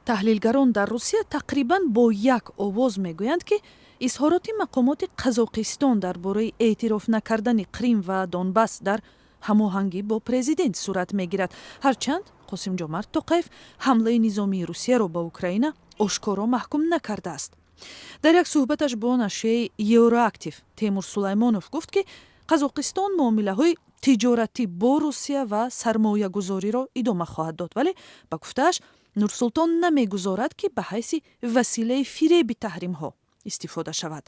Таҳлилгарон дар Русия тақрибан бо як овоз мегӯянд, ки изҳороти мақомоти Қазоқистон дар бораи эътироф накардани Қрим ва Донбасс дар ҳамоҳангӣ бо президент сурат мегирад, ҳарчанд Қосимҷомарт Тоқаев ҳамлаи низомии Русияро ба Украина ошкоро маҳкум накардааст. Дар як суҳбаташ бо нашрияи Евроактив Темур Сулаймонов гуфт, ки Қазоқистон муомилаҳои тиҷоратӣ бо Русия ва сармоягузориро идома хоҳад дод, вале, ба гуфтааш, Нурсултон намегузорад, ки ба ҳайси василаи фиреби таҳримҳо истифода шавад.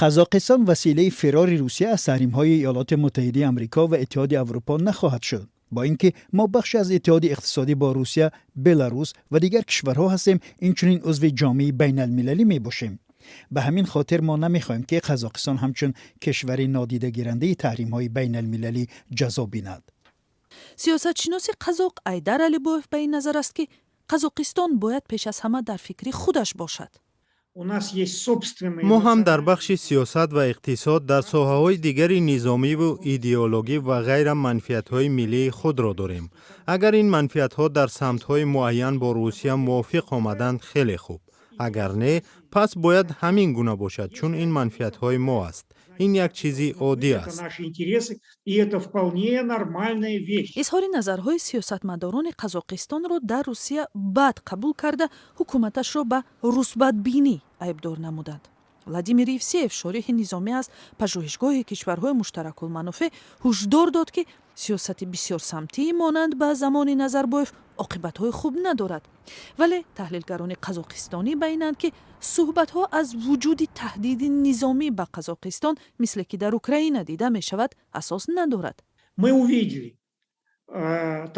Қазоқистон василаи фирори Русия аз таҳримҳои Иёлоти Муттаҳидаи Амрико ва Иттиҳоди Аврупо нахоҳад шуд. Бо ин ки мо бахше аз иттиҳоди иқтисодӣ бо Русия, Беларус ва дигар кишварҳо ҳастем, инчунин узви ҷомеаи байналмилалӣ мебошем. Ба ҳамин хотир мо намехоҳем, ки Қазоқистон ҳамчун кишвари нодидагирандаи таҳримҳои байналмилалӣ ҷазо бинад. Сиёсатшиноси қазоқ Айдар Алибоев ба ин назар аст, ки Қазоқистон бояд пеш аз ҳама дар фикри худаш бошад. Мо ҳам дар бахши сиёсат ва иқтисод, дар соҳаҳои дигари низомиву идеологӣ ва ғайра манфиатҳои миллии худро дорем. Агар ин манфиатҳо дар самтҳои муайян бо Русия мувофиқ омаданд, хеле хуб, агар не, пас бояд ҳамин гуна бошад, чун ин манфиатҳои мо аст. Ин як чизи оддӣ аст. Изҳори назарҳои сиёсатмадорони Қазоқистонро дар Русия бад қабул карда, ҳукуматашро ба русбадбинӣ айбдор намуданд. Владимир Евсеев, шориҳи низомӣ аз Пажӯҳишгоҳи кишварҳои муштаракулманофеъ, ҳушдор дод, ки сиёсати бисёрсамтии монанд ба замони Назарбоев оқибатҳои хуб надорад. Вале таҳлилгарони қазоқистонӣ ба инанд, ки суҳбатҳо аз вуҷуди таҳдиди низомӣ ба Қазоқистон, мисле ки дар Украина дида мешавад, асос надорад. Мы увидели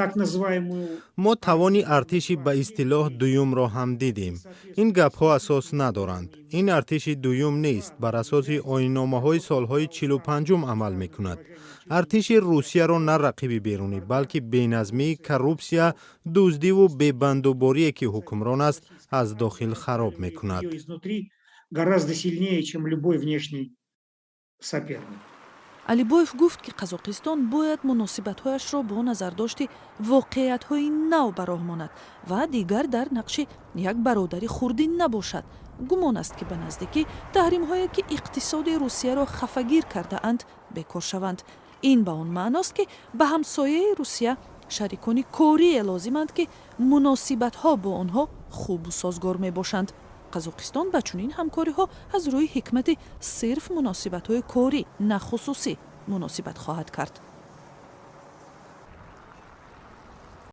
так называемую Мо тавони артиши ба истилоҳ дуюмро ҳам дидем. Ин гапҳо асос надоранд. Ин артиши дуюм нест, бар асоси оинномаҳои солҳои 45-ум амал мекунад. Артиши Русияро на рақиби берунӣ, балки беназмӣ, коррупсия, дуздиву бебандуборие, ки ҳукмрон аст, аз дохил хароб мекунад. Её изнутри гораздо сильнее, чем любой внешний соперник. Алибоев гуфт, ки Қазоқистон бояд муносибатҳояшро бо назардошти воқеиятҳои нав ба роҳ монад ва дигар дар нақши як бародари хурдин набошад. Гумон аст, ки ба наздикӣ таҳримҳое, ки иқтисоди Русияро хафагир кардаанд, бекор шаванд. Ин ба он маъност, ки ба ҳамсояи Русия шарикони корие лозиманд, ки муносибатҳо бо онҳо хубу созгор мебошанд. Қазоқистон ба чунин ҳамкориҳо аз рӯи ҳикмати сирф муносибатҳои корӣ, на хусусӣ, муносибат хоҳад кард.